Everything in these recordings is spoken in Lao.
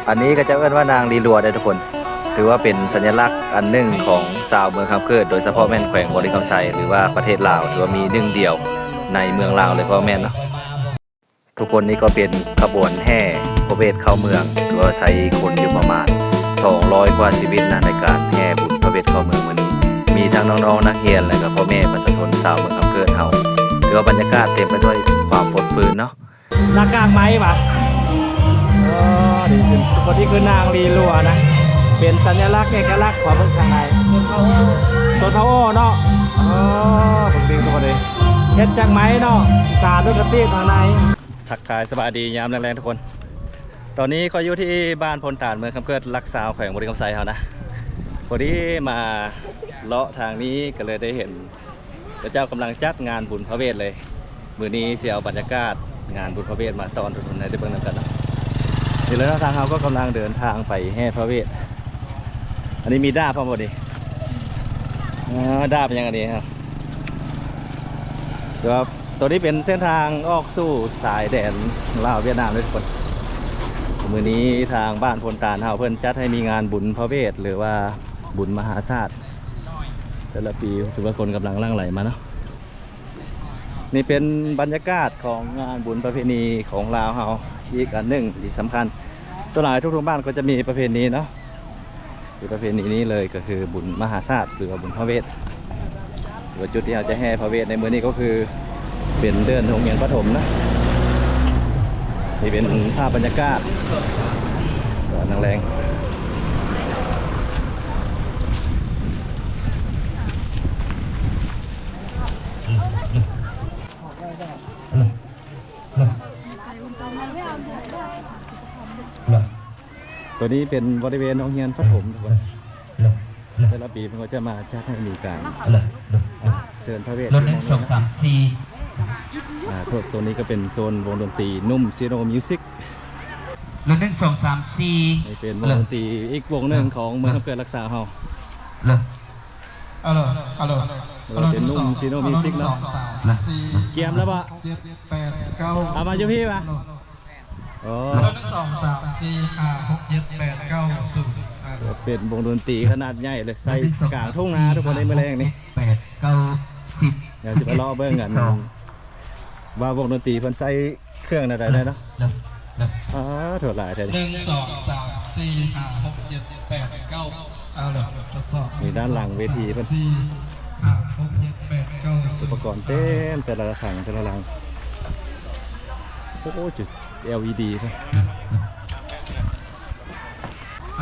ອັນນີ້ເຂົາເຈົ້າເອີ້ນວ່ານາງລີລັວເດ້ທຸກຄົນ ຖືວ່າເປັນສັນຍະລັກອັນໜຶ່ງຂອງຊາວເມືອງຄຳເກີດ ໂດຍສະເພາະແມ່ນແຂວງບໍລິຄຳໄຊ ຫຼືວ່າປະເທດລາວ ຖືວ່າມີໜຶ່ງດຽວໃນເມືອງລາວເລີຍ ເພາະແມ່ນເນາະ. ທຸກຄົນ ນີ້ກໍເປັນຂະບວນແຫ່ພະເວດເຂົ້າເມືອງ ຖືວ່າໃຊ້ຄົນຢູ່ປະມານສອງຮ້ອຍກວ່າຊີວິດນະ ໃນການແຫ່ບຸນພະເວດເຂົ້າເມືອງມື້ນີ້ ມີທັງນ້ອງໆນັກຮຽນ ແລະກໍພໍ່ແມ່ປະຊາຊົນຊາວເມືອງຄຳເກີດເຮົາ ຖືວ່າບັນຍາກາດເຕັມໄປດ້ວຍຄວາມຟົດຟື້ນເນາະ. ໜ້າກາກໄມ້ຫວາ? ອໍ ນີ້ຄື ຄົນນີ້ຄືນາງລີລັວນະ ເປັນສັນຍະລັກເອກະລັກຂອງເມືອງທາງໃນ ຊົນເຜົ່າອໍເນາະ. ອໍ ເບິ່ງດີທຸກຄົນເອີຍ ເຮັດຈາກໄມ້ເນາະ ສານດ້ວຍກະຕິບທາງໃນ. ທັກທາຍສະບາຍດີຍາມແລງໆທຸກຄົນ ຕອນນີ້ຂ້ອຍຢູ່ທີ່ບ້ານໂພນຕານ ເມືອງຄຳເກີດ ຫຼັກຊາວ ແຂວງບໍລິຄຳໄຊເຮົານະ ພໍດີມາເລາະທາງນີ້ ກໍເລີຍໄດ້ເຫັນ ເຂົາເຈົ້າກຳລັງຈັດງານບຸນພະເວດເລີຍ. ມື້ນີ້ຊິເອົາບັນຍາກາດງານບຸນພະເວດມາຕ້ອນທຸກຄົນໃຫ້ໄດ້ເບິ່ງນຳກັນເນາະ. ນີ້ແຫຼະເນາະ ທາງເຮົາກໍກຳລັງເດີນທາງໄປແຫ່ພະເວດ. ອັນນີ້ມີດາບພ້ອມບໍ່ນີ້? ເອີ ດາບຫຍັງອັນນີ້ຮະ? ແຕ່ວ່າໂຕນີ້ເປັນເສັ້ນທາງອອກສູ່ຊາຍແດນລາວຫວຽດນາມເດ້ທຸກຄົນ. ມື້ນີ້ທາງບ້ານໂພນຕານເຮົາເພິ່ນຈັດໃຫ້ມີງານບຸນພະເວດ ຫຼືວ່າບຸນມະຫາຊາດ ແຕ່ລະປີ ຖືວ່າຄົນກຳລັງຫຼັ່ງໄຫຼມາເນາະ. ນີ້ເປັນບັນຍາກາດຂອງງານບຸນປະເພນີຂອງລາວເຮົາອີກອັນໜຶ່ງທີ່ສຳຄັນ. ສ່ວນຫຼາຍທຸກໆບ້ານກໍຈະມີປະເພນີເນາະ ຄືປະເພນີນີ້ເລີຍ ກໍຄືບຸນມະຫາຊາດ ຫຼືວ່າບຸນພະເວດ. ແລະ ຈຸດທີ່ເຮົາຈະແຫ່ພະເວດໃນມື້ນີ້ກໍຄືເປັນເດີ່ນໂຮງຮຽນປະຖົມນະ. ນີ້ເປັນພາບບັນຍາກາດຕອນແລງໆ. ໂຕນີ້ເປັນບໍລິເວນໂຮງຮຽນປະຖົມທຸກຄົນ. ແຕ່ລະປີເພິ່ນກໍຈະມາຈັດໃຫ້ມີການເຊີນພະເວດຢູ່ໝ່ອງນີ້ເນາະ. ອ່າ ໂຊນນີ້ກໍເປັນໂຊນວົງດົນຕີໜຸ່ມຊີໂນມິວຊິກ. ເລີ່ມ ໜຶ່ງ ສອງ ສາມ ສີ່ ນີ້ເປັນວົງດົນຕີອີກວົງໜຶ່ງຂອງເມືອງຄຳເກີດ ລັກຊາວເຮົາ. ອາໂລ ອາໂລ ເປັນໜຸ່ມຊີໂນມິວຊິກເນາະ. ກຽມແລ້ວບໍ່? ເຈັດ ແປດ ເກົ້າ ເອົາມາຢູ່ພີ້ວະ. ໂອ້ ເລີ່ມ ໜຶ່ງ ສອງ ສາມ ສີ່ ຫ້າ ຫົກ ເຈັດ ແປດ ເກົ້າ ສູນ. ເປັນວົງດົນຕີຂະໜາດໃຫຍ່ເລີຍ ໃສ່ກາງທົ່ງນາທຸກຄົນໃນມື້ແລງນີ້. ແປດ ເກົ້າ ສິບ ດຽວຊິໄປເລາະເບິ່ງກັນ ວ່າວົງດົນຕີເພິ່ນໃຊ້ ເຄື່ອງແນວໃດແດ່ເນາະ. ອ້າ ໂທດຫຼາຍແທ້ນີ້. ໜຶ່ງ ສອງ ສາມ ສີ່ ຫ້າ ຫົກ ເຈັດ ແປດ ເກົ້າ ເອົາເລີຍ ທົດສອບ. ນີ້ດ້ານຫຼັງເວທີເພິ່ນ ສີ່ ຫ້າ ຫົກ ເຈັດ ແປດ ເກົ້າ ສູນ. ອຸປະກອນເຕັມແຕ່ລະຫຼັງ ແຕ່ລະຫຼັງ. ໂອ້ ຈຸດ ແອລອີດີເພິ່ນ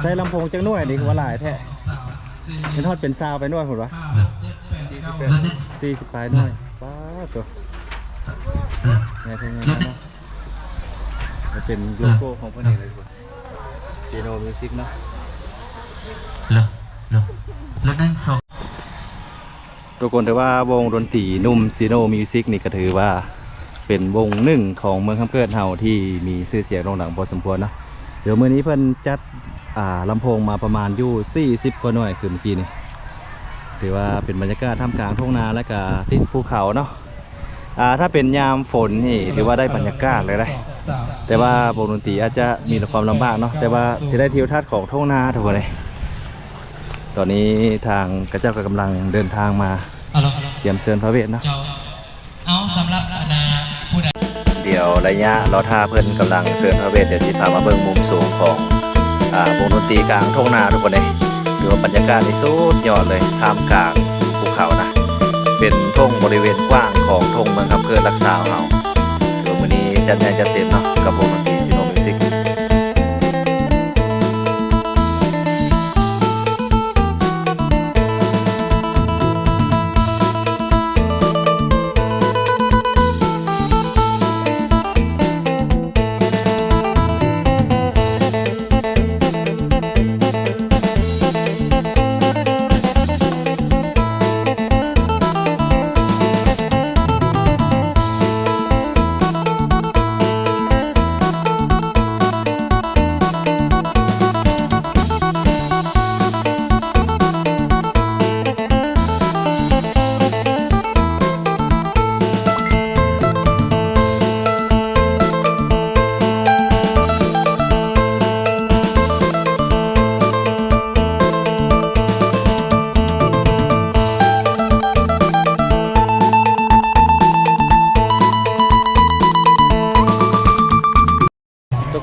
ໃຊ້ລຳໂພງຈັກໜ່ວຍນີ້ ຄືວ່າຫຼາຍແທ້? ເຫັນຮອດເປັນຊາວປາຍໜ່ວຍພຸ້ນວະ. ສີ່ສິບປາຍໜ່ວຍ. ປາດໂທ້ ໃຫຍ່ແທ້ໃຫຍ່ແທ້ເນາະ. ມັນເປັນໂລໂກ້ຂອງເພິ່ນເອງເລີຍ ຊີໂນມິວຊິກເນາະ. ທຸກຄົນ ຖືວ່າວົງດົນຕີໜຸ່ມຊີໂນມິວຊິກນີ້ ກໍຖືວ່າເປັນວົງໜຶ່ງຂອງເມືອງຄຳເກີດເຮົາທີ່ມີຊື່ສຽງໂດ່ງດັງພໍສົມຄວນເນາະ. ດຽວມື້ນີ້ເພິ່ນຈັດ ອ່າ ລຳໂພງມາປະມານຢູ່ສີ່ສິບກວ່າໜ່ວຍຄືເມື່ອກີ້ນີ້. ຖືວ່າເປັນບັນຍາກາດທ່າມກາງທົ່ງນາ ແລະກະຕິດພູເຂົາເນາະ. ອ່າ ຖ້າເປັນຍາມຝົນນີ້ຖືວ່າໄດ້ບັນຍາກາດເລີຍເດ້ ແຕ່ວ່າວົງດົນຕີອາດຈະມີຄວາມລຳບາກເນາະ ແຕ່ວ່າຊິໄດ້ທິວທັດຂອງທົ່ງນາທຸກຄົນເດ້. ຕອນນີ້ທາງເຂົາເຈົ້າກໍກຳລັງເດີນທາງມາ ຕຽມເຊີນພະເວດເນາະ. ເອົາ ສຳລັບອັນນ່າ ຜູ້ໃດ ດຽວໄລຍະລໍຖ້າເພິ່ນກຳລັງເຊີນພະເວດ ດຽວຊິພາມາເບິ່ງມຸມສູງຂອງ ອ່າ ວົງດົນຕີກາງທົ່ງນາທຸກຄົນເດ້. ຖືວ່າບັນຍາກາດນີ້ສຸດຍອດເລີຍ ທ່າມກາງພູເຂົານະ ເປັນທົ່ງບໍລິເວນກວ້າງຂອງທົ່ງເມືອງຄຳເກີດ ລັກຊາວເຮົາ. ຖືວ່າມື້ນີ້ຈັດໃຫຍ່ຈັດເຕັມເນາະ ກັບວົງດົນຕີຊີໂນມິວຊິກ.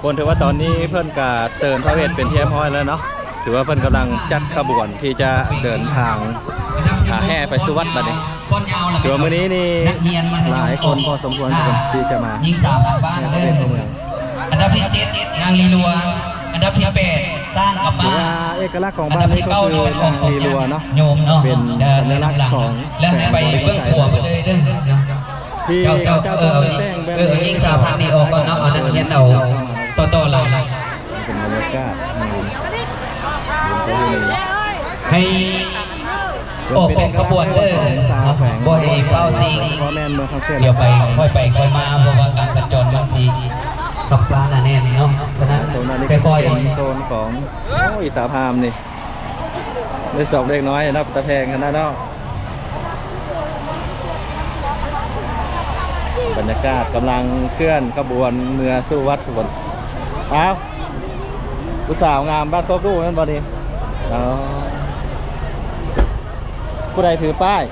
ຄົນ ຖືວ່າຕອນນີ້ເພິ່ນກະເຊີນພະເວດເປັນທີ່ຮຽບຮ້ອຍແລ້ວເນາະ ຖືວ່າເພິ່ນກຳລັງຈັດຂະບວນທີ່ຈະເດີນທາງ ອ່າ ແຫ່ໄປສູ່ວັດບັດນີ້. ຖືວ່າມື້ນີ້ນີ້ຫຼາຍຄົນພໍສົມຄວນທີ່ຈະມາ ຍິງສາວພັນບ້ານເດີ ອັນດັບທີເຈັດ ນາງລີລັວ ອັນດັບທີແປດ ຊ້າງກັບມ້າ ຖືວ່າເອກະລັກຂອງບ້ານນີ້ກໍຄືນາງລີລັວເນາະ ໂຍມເນາະ ເປັນສັນຍະລັກຂອງ ແລະໃຫ້ໄປເບື້ອງຂວາເພິ່ນເລີຍເດີເນາະ ທີ່ເຂົາເຈົ້າຕ້ອງແຕ່ງແບບນີ້ ຍິງສາວພັນນີ້ອອກກ່ອນເນາະ ເອົານັກຮຽນເອົາຕໍ່ໆຫຼັງ ເປັນບັນຍາກາດ ໃຫ້ອອກເປັນຂະບວນເດີ ບໍ່ໃຫ້ຟ້າວຊິງ ຂ້ອຍໄປ ຂ້ອຍໄປ ຂ້ອຍມາ ເພາະວ່າການສັນຈອນມັນຊິຂັບຊ້າໜາແໜ້ນເນາະ ສະນັ້ນ ໂຊນອັນນີ້ກໍຈະເປັນໂຊນຂອງ ໂອ້ຍ ຕາພາມນີ້ ໄດ້ສອງເດັກນ້ອຍເນາະ ຕາແພງຂະໜາດເນາະ. ບັນຍາກາດກຳລັງເຄື່ອນຂະບວນເມືອສູ່ວັດທຸກຄົນ. ອ້າວ ຜູ້ສາວງາມບ້ານໂຄກດູ່ແມ່ນບໍ່ນີ້? ອໍ ຜູ້ໃດຖືປ້າຍ?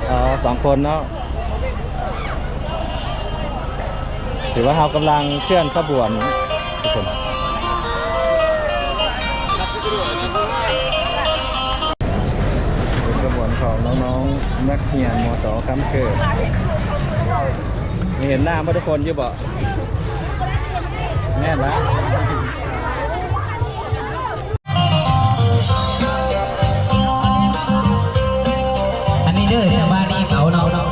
ອໍ ສອງຄົນເນາະ. ຖືວ່າເຮົາກຳລັງເຄື່ອນຂະບວນທຸກຄົນ ເປັນຂະບວນຂອງນ້ອງໆນັກຮຽນ ມສ ຄຳເກີດ. ເຫັນໜ້າໝົດທຸກຄົນຢູ່ບໍ່? ແມ່ນລະ. ອັນນີ້ເດີ ຊາວບ້ານນີ້ເອົາເນາະ.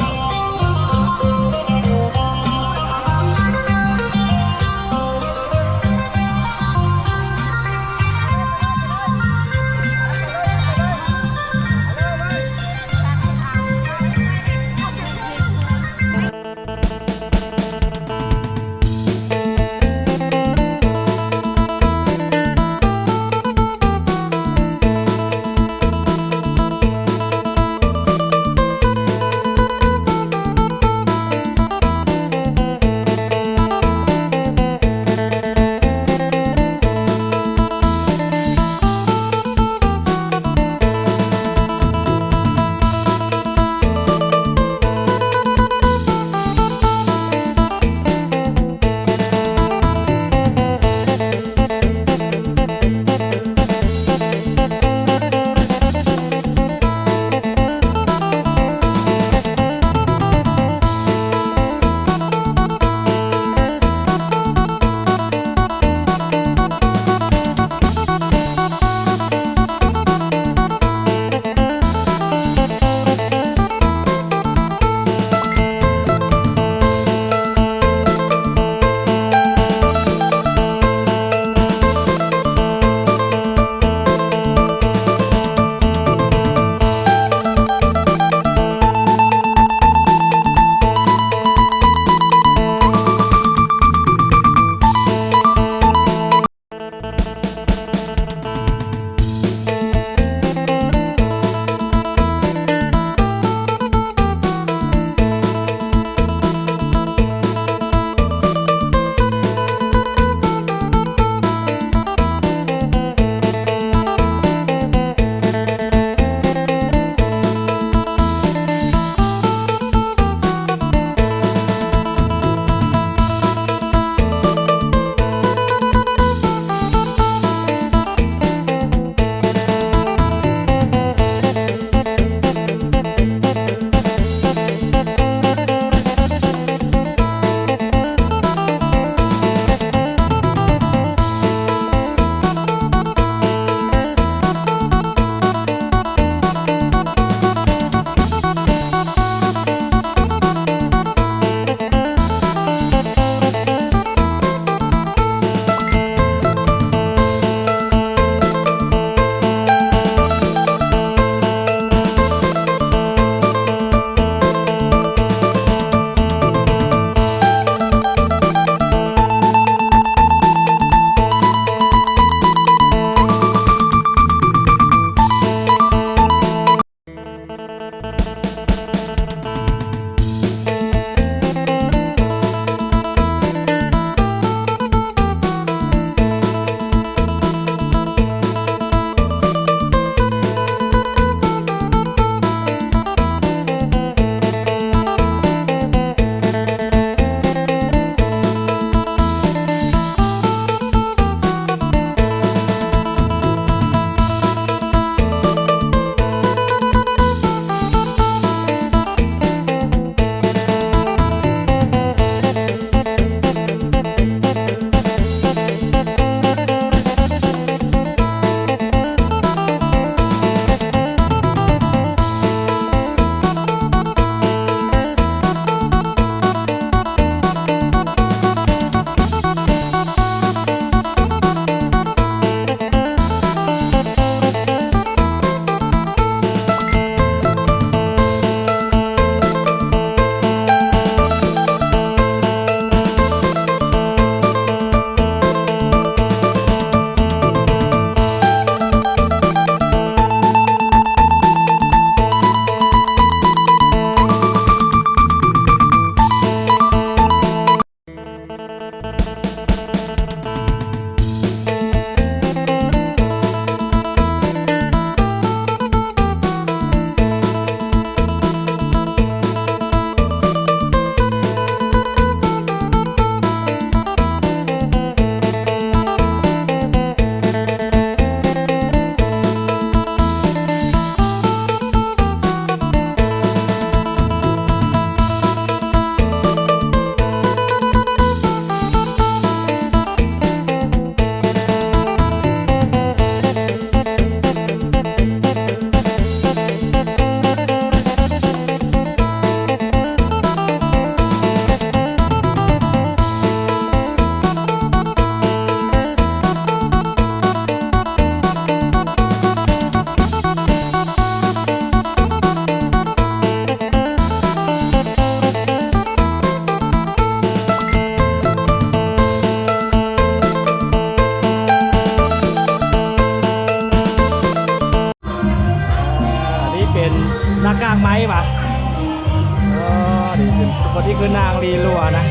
ຄືນາງລີລົວນະ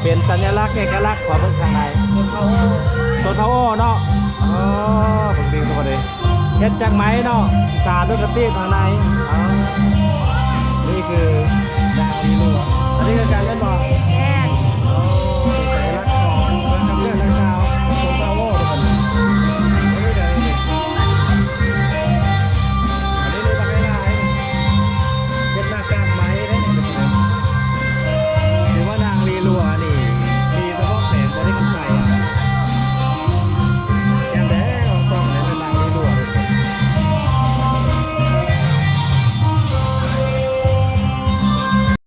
ເປັນສັນຍະລັກເອກະລັກຂອງເມືອງທາງໃນ ຊົນເຜົ່າໂອ້ເນາະ. ອໍ ເບິ່ງດີທຸກຄົນເດ ເຮັດຈາກໄມ້ເນາະ ສານດ້ວຍກະຕິບທາງໃນ. ອໍ ນີ້ຄືນາງລີລົວ ອັນນີ້ຄືກັນແມ່ນບໍ່?